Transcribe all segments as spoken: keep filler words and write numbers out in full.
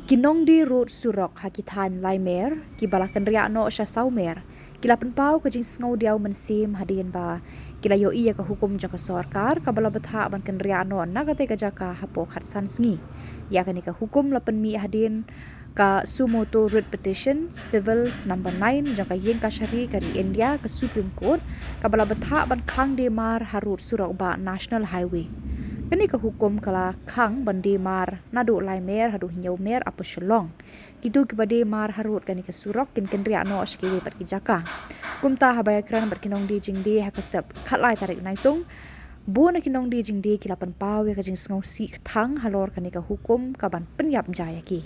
Ki nongdie rud surok ha ki thaiñ Laimer kiba la kynriah noh sha Sawmer ki la pynpaw ka jingsngew diaw mynsiem hadien ba ki la ïohi ïa ka hukum jong ka sorkar kaba la bthah ban kynriah noh na katei ka jaka hapoh khatsan sngi. Ïa kane ka hukum la pynmih hadien ka suo motu writ petition civil number nine jong ka ïing kashari ka ri India, ka Supreme Court, kaba la bthah ban khang die mar ha rud surok ba National Highway. Kane ka hukum ka la khang ban die mar naduh Laimer haduh Hynñiewmer Upper Shillong. Kito kiba die mar harud kane ka surok kin kynriah noh sha kiwei pat ki jaka. Kumta haba ïakren bad ki nongdie jingdie ha ka step khatlai tarik Naitung, bun na ki nongdie jingdie ki la pynpaw ïa ka jingsngewsih kthang halor kane ka hukum kaban pynïap ja ïa ki.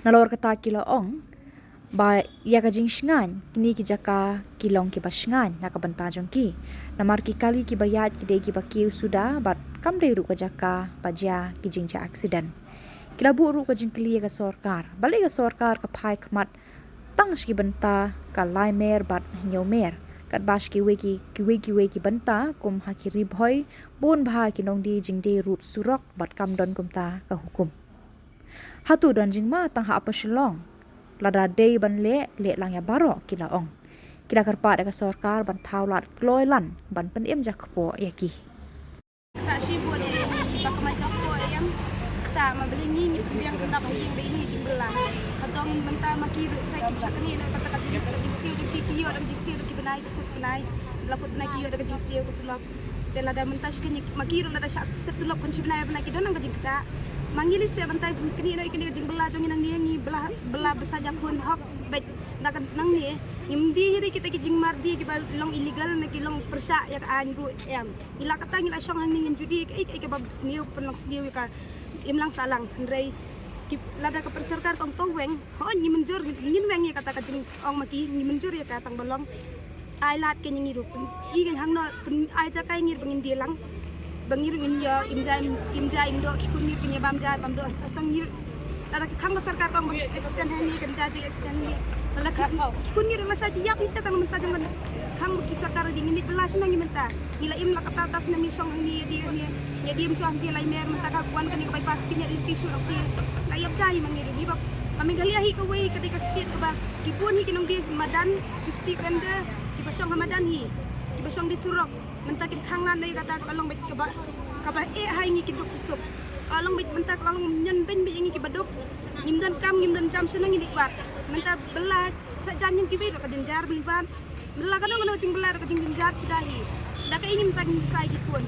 Nalor kata ki la ong ba ïa ka jingshngaiñ, kine ki jaka ki long kiba shngaiñ na ka bynta jong ki. Namar ki kali kiba ïaid ki dei kiba kiew suda bad kam dei ruh ka jaka ba jia ki jingjia accident. Ki la buh ruh ka jingkylli ïa ka sorkar, balei ka sorkar ka phai khmat tang sha ki bynta ka Laimer bad Hynñiewmer, katba sha kiwei ki, kiwei kiwei ki bynta kum ha ki Ri Bhoi bun bha ki nongdie jingdie rud surok bad kam don kumta ka hukum. Hato don jingma tang ha Upper Shillong? Lada dei ban leh, leh lang ïa baroh, ki la ong. Ki la kyrpad ïa ka sorkar ban thaw lad kloi lan ban pynim jakpoh ïa ki. Kata shibun ïa ngi ba ka ma jakpoh ïa em. Kata ma balei ngi ngi pdiang pyndap ha ïing da ini jingbylla. Ka dong mynta ma ki ruh trai ki chak ngi na kata ka jing, ka jingsiew jong ki, ki ïoh da ka jingsiew da ki bnai, ki kut bnai. La kut bnai ki ïoh da ka jingsiew ka tulop. Te lada mynta shu kane ma ki ruh lada shah sep tulop khun shi bnai bnai ki don nang ka jingkata. Ma ngi lei se ban tai kane na kane ka jingbylla jong ngi nangne, ngi bylla, bylla ba sa ja khun hok beit na ka nangne. Ngim die hi de kita ki jingmar die kiba long illegal ne ki long pyrshah ïa ka aiñ ruh em. Ngi la kata ngi la shong hangne ngim ju die kaei kaei kaba sniew, pynlong sniew ïa ka imlang sahlang. Hynrei ki, lada ka sorkar tang to weng, hooid ngi mynjur, ngin weng ïa kata ka jingong ma ki, ngi mynjur ïa ka tang ba long ai lad kein ïa ngi ruh. Pyn, i kein hangno, pyn, ai jaka ïa ngi ruh ba ngin die lang. Ba ngi ruh ngin ïa im ja im, im ja im doh, ki khun ngi ruh kin ïa bam ja bam doh. Tang ngi ruh, lada ka khang ka sorkar tang ba extend hangne, kan ja jing extend hangne. Lada ki khun ngi ruh la shah ïap hi te tang mynta jong ka khang ba ki sorkar ruh di ngin leit bylla shano ngi mynta. Ngi la im la kata ta snem ngi shong hangne ïa die hangne. Ïa die ym shuh hangne Laimer mynta ka wan kane ka bypass kin ïa lynti shuh hangne. La ïap ja hi ma ngi ruh hi ba. Ka Meghalaya hi kawei ka dei ka state kaba ki bun hi ki nongdie madan, ki street vendor, kiba shong ha madan hi, kiba shong die surok. Mynta kin khang lad lei kata ka long beit kaba, kaba eh ha ïa ngi ki duk ki suk. Ka long beit mynta ka long ñion beiñ beit ïa ngi kiba duk. Ngim don kam, ngim don jam shano ngin leit wad. Mynta bylla sa jam ïa ngi kiwei ruh ka jynjar ba leit wad. Bylla kano kano jingbylla ruh ka jingjynjar suda hi. Da kaei ngin tang sa ïa ki khun.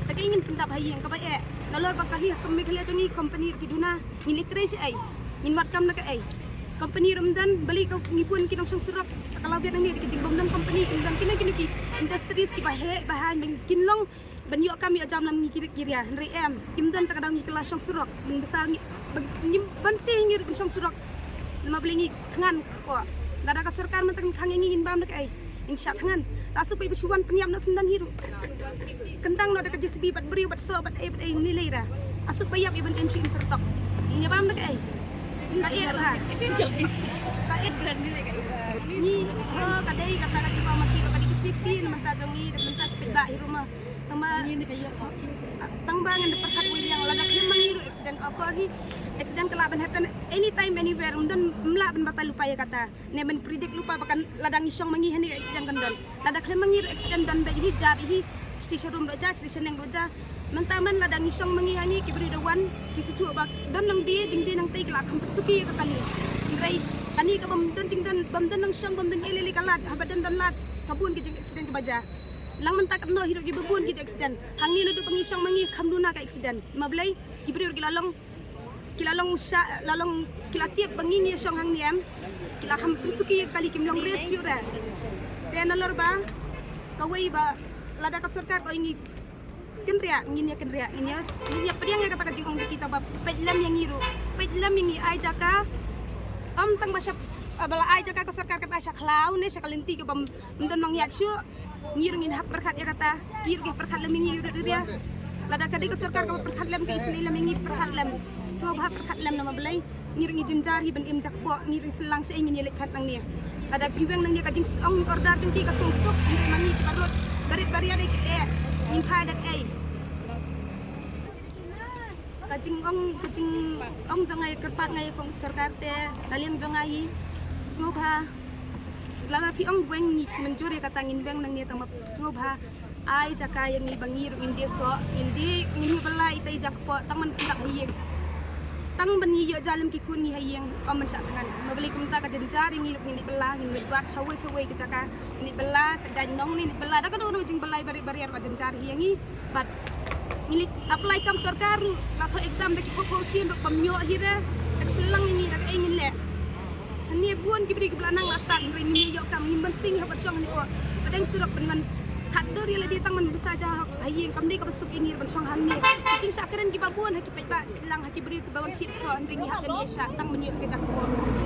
Da kaei ngin pyndap ha ïing kaba eh. Nalor ba kali ha ka Meghalaya jong ngi company ruh ki duna. Ngin leit trei shaei? Ngin wad kam na kaei? Company ruh ym don, balei ka ngi bun ki nongshong surok, sa ka lawbeiñ nangne, ki jingbym don company, kim don kino kino ki industries kiba heh, ba haiñ, ban kin long, ban ïoh kam ïoh jam lam ngi ki ri-, ki ria, hynrei em, kim don ta ka daw ngi kylla shong surok, ban bsa ngi, ban, ngim, ban se ngi ruh ban shong surok. Namar balei ngi thngan ko. Lada ka sorkar mynta kan khang ïa ngi ngin bam da kaei? Ngin shah thngan. La suk peit ba shu wan pynïap noh syndon hi ruh. Kyndang noh da ka J C B bad briew bad soh bad ei bad ei, ym lei lei ra. La suk ba ïap ïa ban im shu im syrtok. Ngin ïa bam da kaei? Ka eh ha. Ka eh. Ngi, oh, ka dei kata ka jubab ma ki ruh ka dei ka safety na bynta jong ngi, na bynta ki paidbah hi ruh ma. Tang ba ngi ne ka ïoh, tang ba ngan da pyrkhat wei liang, lada khlem ma ngi ruh accident ka occur hi. Accident ka lah ban happen anytime anywhere. Ym don, ym lah ban batai lypa ïa kata. Ne ban predict lypa ba kan lada ngi shong ma ngi hangne accident kan don. Lada khlem ma ngi ruh accident don beit hi, ja beit hi, station room ruh ja, station neng ruh ja. Mynta man lada ngi shong ma ngi hangne ki briew da wan, ki sngewthuh ba don nongdie jingdie nangtei ki la kham pynsuki ïa ka kali. Hynrei kane ka bym don jingdon, bym don nongshong, bym don ei lei lei ka lad, haba don don lad ka bun ki jing accident kiba ja. Lang mynta katno hi ruh kiba bun ki accident. Hangne naduh ba ngi shong ma ngi kham duna ka accident. Ma balei ki briew ruh ki la long Ki la long sha, la long, ki la tip ba ngi ngi shong hangne em. Ki la kham pynsuki ïa ka kali, kim long risk shuh re. Te nalor ba kawei ba lada ka sorkar ko ngi kynriah, ngin ïa kynriah, ngin ïa, ngin ïa pdiang ïa kata ka jingong jong kita ba peit lem ïa ngi ruh, peit lem ïa ngi, ai jaka. Ym tang ba sha, ba la ai jaka ka sorkar, kata sha khlaw ne sha ka lynti kaba ym don nongïaid shuh. Ngi ruh ngin hap pyrkhat ïa kata, ki ruh ki pyrkhat lem ïa ngi, ïa ruh ria. Lada ka dei ka sorkar kaba pyrkhat lem, ka isynei lem ïa ngi, pyrkhat lem. Sngewbha pyrkhat lem, namar balei ngi ruh ngi jynjar hi ban im jakpoh, ngi ruh sngewlang shaei ngin ïa leit pat nangne. Lada phi weng nangne ka jingsong order jong ki ka song suk, hynrei ma ngi kiba rud barit baria dei ki eh, ngin phai da kaei? Ka Jingong, jingong jong nga ïa kyrpad nga ïa kong sorkar te, na liang jong nga hi, sngewbha. Lada phi ong weng ngi mynjur ïa kata ngin weng nangne, tang ma sngewbha ai jaka ïa ngi ba ngi ruh ngin die soh, ngin die, ngin ïa bylla ita i jakpoh, tang ban pyndap ha ïing. Tang ban ngi ïoh ja lem ki khun ngi ha ïing, ym ban shah thngan. Ma balei kumta ka jynjar ïa ngi ruh ngin ïa bylla, ngin ïa bylla shawei shawei ka jaka, ngin ïa bylla sha jaiñ nong, ngin ïa bylla da kano kano jingbylla bariat bariat ruh ka jynjar hi ïa ngi. Bad ngi leit apply kam sorkar ruh, la thoh exam da ki phew phew sien ruh bym ïoh hi re. Ka syllang ïa ngi da kaei ngin leh. Hangne bun ki briew kiba la nang la stad, hynrei ngim ïoh kam, ngim ban sing ha ban shong hangne. Ka dang surok ban ban khatdur ïa lade, tang ban bsa ja ha ïing, kam dei kaba suk ïa ngi ban shong hangne. Ki jingshah kren kiba bun ha ki paidbah lang, ha ki briew kiba wan thied soh, hynrei ngi hap ban ïa shah tang ban ïoh ka jaka.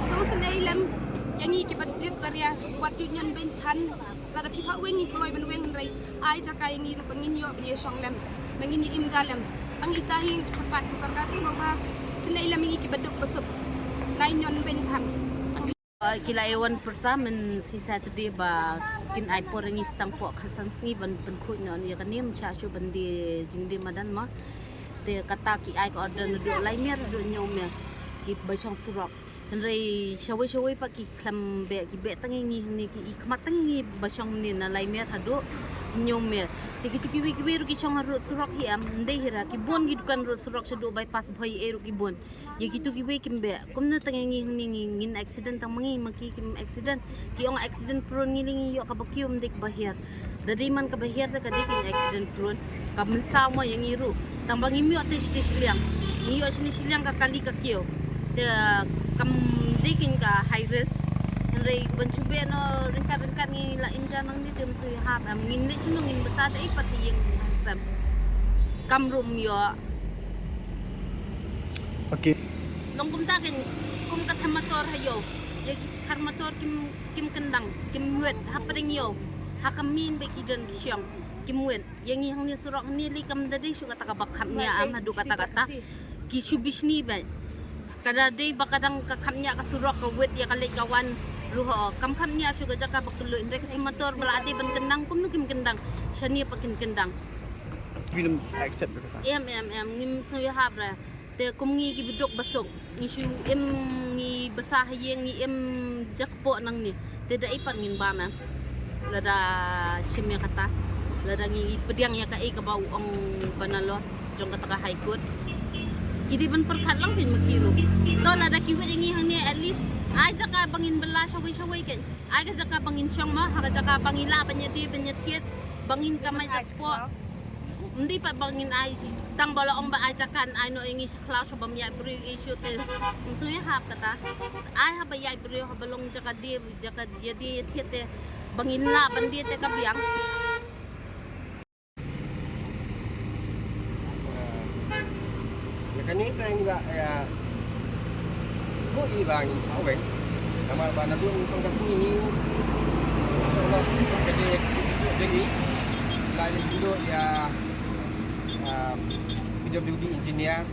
So, sngewbha lem ïa ngi kiba rit baria, wat ju ñion beiñ than. Lada phi phah weng ngi kloi ban weng, hynrei ai jaka ïa ngi ruh ba ngin ïoh ban ïa shong lem, ba ngin ïa im ja lem. Tang ita hi nga kyrpad ka sorkar sngewbha, sngewbha lem ïa ngi kiba duk ba suk, nai ñion beiñ than. Ki la ïa wan pyrta mynsi Saturday ba kin ai por ïa ngi tang poh khatsan sngi ban pynkhuid noh ïa kane, ym shah shuh ban die jingdie madan mo. Te kata ki ai ka order naduh lai miet haduh hynñiew miet kiba shong surok. Hynrei shawei shawei pat ki khlem beh, ki beh tang ïa ngi hangne, ki i khmat tang ïa ngi ba shong hangne na lai miet haduh hynñiew miet. Te kito kiwei kiwei ruh ki shong ha rud surok hi em, ym dei hi ra, ki bun ki dukan rud surok shaduh bypass Bhoi ei ruh ki bun. Ïa kito kiwei kim beh. Kumno tang ïa ngi hangne, ngi ngin accident tang ma ngi, ma ki kim accident. Ki ong accident prone ngi, ngi ïoh kaba kiew, ym dei kaba hiar. Da dei man kaba hiar te ka dei kin accident prone. Ka mynsaw mo ïa ngi ruh. Tang ba ngim ïoh te shane shiliang. Ngi ïoh shane shiliang ka kali ka kiew. Te kam dei kin ka high risk. Hynrei ban shu beh noh ryngkat ryngkat ngi la im ja nangne te ym shu ïahap. Em, ngin leit shano, ngin bsa da ei pat ha ïing ha sem. Kam ruh ym ïoh. Okay. Long kumta kein, kum ka them motor ha ïew. Ïa ki kar motor kim, kim kyndang, kim wet, hapdeng ïew. Ha ka mih beit ki don ki shong, kim wet. Ïa ngi hangne surok hangne lei kam da dei shuh kata kaba khapngiah, em, haduh katta katta. Ki shu bishni beit. Ka da dei ba ka dang ka khapngiah ka surok, ka wet ïa ka leit ka wan ruh ho. Kam khapngiah shuh ka jaka ba kylluid, hynrei ka them motor ba la dei ban kyndang, kumno kim kyndang. Shane pat kin kyndang. Em, em, em, ngim sngewïahap re. Te kum ngi kiba duk ba suk, ngi shu im, ngi bsa ha ïing, ngi im jakpoh nangne. Te da ei pat ngin bam, em. Lada shim ïa kata, lada ngi pdiang ïa kaei kaba u ong ba nalor jong kata ka High Court. Ki dei ban pyrkhat lang kein ma ki ruh. To lada ki wet ïa ngi hangne, at least ai jaka ba ngin bylla shawei shawei kein. Ai ka jaka ba ngin shong mo, ha ka jaka ba ngi lah ban ïadie ban ïathied, ba ngin kamai jakpoh. Ym dei pat ba ngin ai, tang ba la ong ba ai jaka, ai noh ïa ngi sha khlaw sha bym ïaid briew ïa shuh te. Ym sngewbha hap kata. Ai haba ïaid briew, haba long jaka die, jaka ïadie thied te, ba ngin lah ban die te ka biang. Ïa kane te ngi la, ïa, sngewthuh ïa ba ngin saweng. Namar ba naduh nyngkong ka sngi hi, ka dei, ka dei, la leit kynduh ïa, ïa, P W D engineer.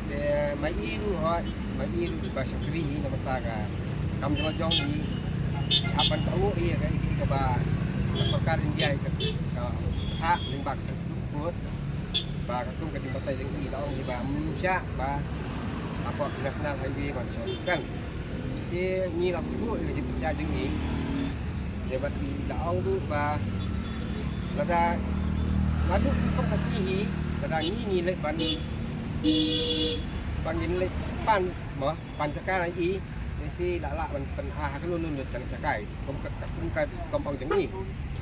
Te ma i ruh hooid, ma i ruh ba shakri hi na bynta ka kam jong jong i, i hap ban tynjuh ïa ka, ïa ka, ïa kaba ka sorkar India ka, ka, ka lyngba ka Supreme Court. Ba katkum ka jingbatai jong i la ong i ba ym shah ba hapoh ka National Highway ban shong kan. Te ngi la pynduh ïa ka jingpyrshah jong i. Te bad i la ong ruh ba lada, lada nyngkong ka sngi hi, lada ngi, ngi leit ban, ba ngin leit pan mo, pan jaka na i, te shi la lah ban pyn-ah ha kano kano jaka, kum ka, kum ka, kum ong jong i.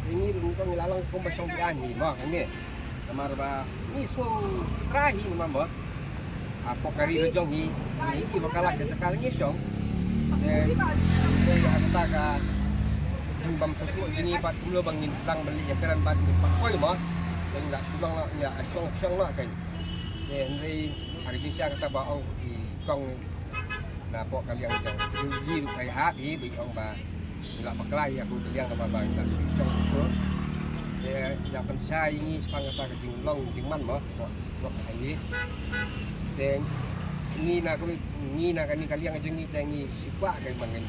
Te ngi ruh nyngkong ngi la long kum ba shong biang hi mo, hangne. Namar ba ngi sngewthuh hi namar ba hapoh ka ri la jong hi, ngi i ba ka lait ka jaka ngi shong. Te, te ïa kata ka jingbym sngewthuh jong ngi pat kumno ba ngin sdang ban leit ïakren bad ngi pat poi mo. Te ngi la shong la, ngi la shong shong la kan. Te hynrei ha ka jingshisha kata ba ong i kong napoh ka liang jong i ruh ka ïahap hi, ba i ong ba ngi la bakla ïa ka liang namar ba ngi la shu shong. Te ngi la pynshai ngi shaphang kata ka jinglong jingman mo, mo, mo ka ngi. Te ngi na ka, ngi na kane ka liang jong ngi te ngi shu kwah ka ba ngin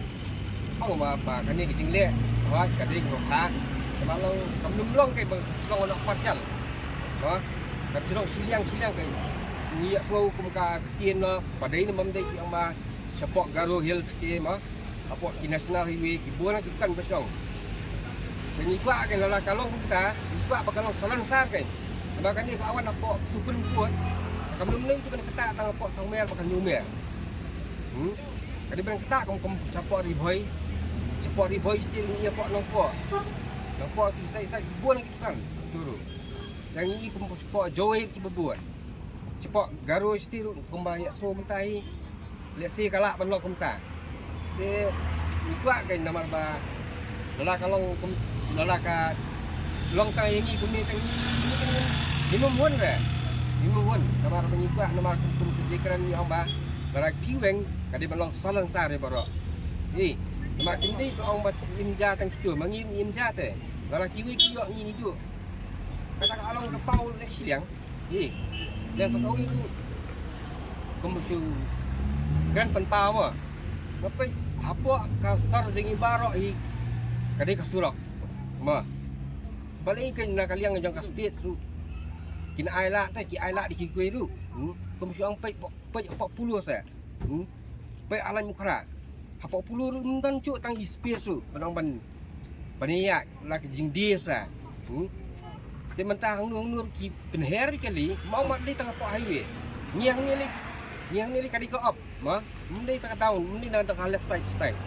ong ba, ba kane ka jingleh hooid ka dei ka bha. Te ba long kam lum long ka ba long na partial. Mo, ka shu long shiliang shiliang ka. Ngi ïa sngew kum ka ktien noh, ba dei ne ym dei ki ong ba shapoh Garo Hills te mo, hapoh ki National Highway ki bun ki kan ba shong. Te ngi kwah ka lada ka long kumta, ngi kwah ba ka long salonsar ka. Ba kane ka wan hapoh Supreme Court, ka mlum lei ki ban kata tang hapoh Songmer ba ka Newmer. Hmm? Ka dei ban kata kum kum shapoh Ri Bhoi, shapoh Ri Bhoi stil ngi hapoh Nongpoh. Nongpoh tu sai sai bun ki kan turu. Yang ngi kum shapoh Jowai ki bun. Shapoh Garo siti ruh kumba ïa sngew mynta hi. Lehse ka lah ban long kumta. Te ngi kwah ka namar ba lada ka long kum, lada ka long tang ïa ngi kumne tang ngi, ngi ym hun re. Ngi ym hun namar ba ngi kwah namar kum kum ki kren ngi ong ba lada phi weng ka dei ban long salonsar ïa baroh. Hi. Namar kim dei ba ong ba im ja tang kitu ma ngi im ja te. Lada kiwei ki ïoh ngi ngi duh. Kata ka long ka paw leh shiliang. Hi. Leh sa kawei ruh. Kum shu kren pynpaw mo. Nga peit hapoh ka sor jong ngi baroh hi ka dei ka surok. Mo. Balei ka na ka liang jong ka state ruh. Kin ai lah te ki ai lah di ki kwei ruh. Hmm. Kum shu ong peit peit hapoh Polo sa. Hmm. Peit Alain Mukhra. Hapoh Polo ruh ym don shuh tang ki space ruh ban ong ban ban ïa la ka jingdie sa. Hmm. Te mynta hangno hangno ruh ki pynher kali, ma ong mat lei tang hapoh highway. Ngi hangne lei, ngi hangne lei ka dei ka up, ma. Ym dei tang ka down, ym dei na tang ka left side side.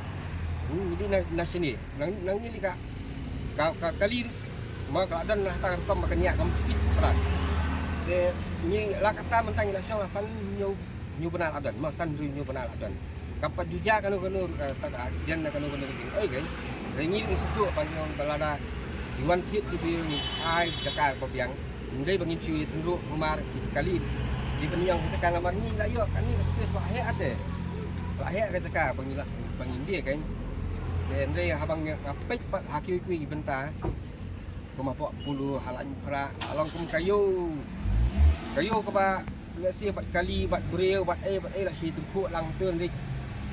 Hmm, ym dei na na shane. Nang nang ngi lei ka ka ka kali ma ka la don na tang rukom ma ka nia kam speed palat. Te ngi la kata mynta ngi la shong la san hynñiew hynñiew bnai la don, ma san hynriew hynñiew bnai la don. Kam pat ju jia kano kano ruh, eh, ta ka accident na kano kano ruh. Oi, kai. Hynrei ngi ngi shu ban ong ba lada ngi wan thied ki briew ngi ai jaka ba biang. Ym dei ba ngin shu ïatynruh namar ki kali. Ki ban ïong ka jaka namar ngi la ïoh kane ka space ba heh ate. La heh ka jaka ba ngi la ba ngin die, kai. Hynrei haba nga peit pat ha kiwei kiwei ki bynta. Kum hapoh Polo, ha Laitumkhrah, ha long kum ka ïew. Ka ïew kaba lehse bad kali, bad briew, bad ei, bad ei, la shu tyngkhuh lang tu, hynrei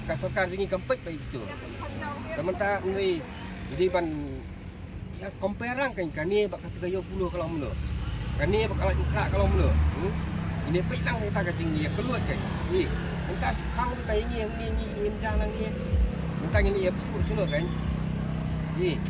ka sorkar jong ngi kam peit ba ïa kitu. Te mynta hynrei dei ban ïa compare lang kan kane bad kata ka ïew Polo ka long kumno. Kane bad ka Laitumkhrah ka long kumno. Hmm? Ine peit lang ïa kata ka jingïakynduh kan. Ih, mynta shu khang mynta ïa ngi, ïa ngi, ïa ngi, ïa ngi, ïa ngi. Mynta ngin ïa pyrshah shuh kan. Ih.